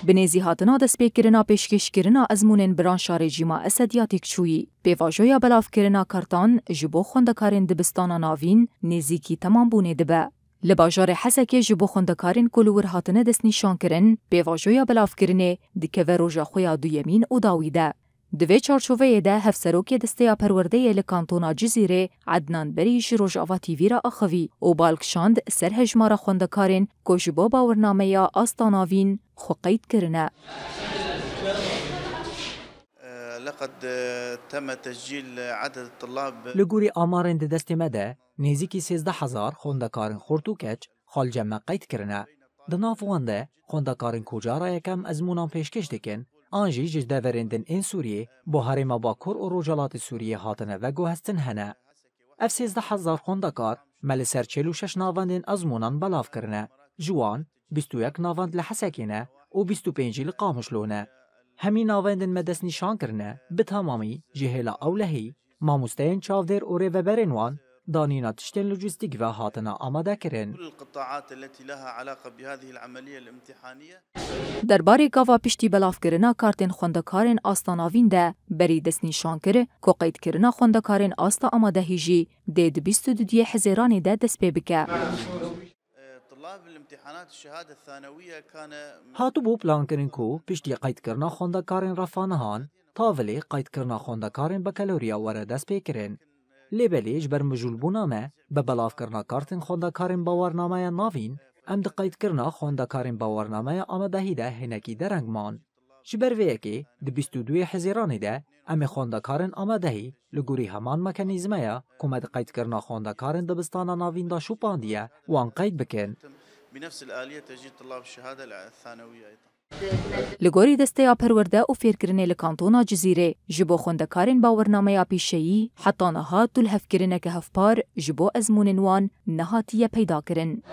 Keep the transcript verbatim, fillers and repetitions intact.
Bi nêzî hatina destpêkirina pêşkêşkirina ezmûnên biranşa rejîma Esediya têkçûyî, pêvajoya belavkirina kartan ji bo xwendekarên dibistana navîn nêzîkî temambûnê dibe. Li bajarê Hesekê ji bo xwendekarên ku li wir hatine destnîşankirin, pêvajoya belavkirinê dikeve roja xwe ya duyemîn û dawî de. Di vê çarçoveyê de Hevserokê Desteya Perwerdeyê li Kantona Cizîrê Ednan Berî ji Rojava T V re axivî û bal kişand ser hejmara xwendekarên ku ji bo bawirnameya asta navîn xwe qeyd kirine. لقد تم تسجيل عدد الطلاب Li gorî amarên di destê me de, nêzîkî sêzdeh hezar xwendekarên xort û keç xwe li cem me qeyd kirine. Di nav wan de xwendekarên ku cara yekem ezmûnan pêşkêş dikin, an jî ji deverên din ên Sûriyê bo herêma Bakur û Rojhilatê Sûriyê hatine veguhestin hene. Ev sêzdeh hezar xwendekar me li ser çil û şeş navendên ezmûnan belav kirine. Ji wan bîst û yek navend li Hesekê ne û bîst û pênc jî li Qamişlo ne. Hemî navendên me destnîşan kirine, bi temamî ji hêla ewlehî, mamosteyên çavdêr û rêveberên wan, danîna tiştên lojîstîk ve hatine amadekirin. كل القطاعات التي لها علاقة بهذه العملية الامتحانية. Derbarê gava piştî belavkirina kartên xwendekarên asta navîn de Berî destnîşan kir ku qeydkirina xwendekarên asta amadehî jî dê di bîst û duyê Hizêranê de dest pê bike. طلاب الامتحانات الشهادة الثانوية كان Hatibû plankirin ku piştî qeydkirina xwendekarên refanihan, tavilê qeydkirina xwendekarên bakaloriya were destpêkirin. Lê belê ji ber mijûlbûna me bi belavkirina kartên xwendekarên bawernameya navîn, em di qeydkirina xwendekarên bawernameya amadehî de hinekî dereng man. Ji ber vê yekê di bîst û duyê Hizêranê de em ê xwendekarên amadehî li gorî heman mekanîzmeya ku me di qeydkirina xwendekarên dibistana navîn de şopandiye wan qeyd bikin. بنفس الآلية تسجيل طلاب الشهادة الثانوية أيضا. Li gorî Desteya Perwerde û Fêrkirinê li Kantona Cizîrê, ji bo xwendekarên bawernameya pîşeyî heta niha tu lihevkirineke hevpar ji bo ezmûnên wan nehatiye peydakirin.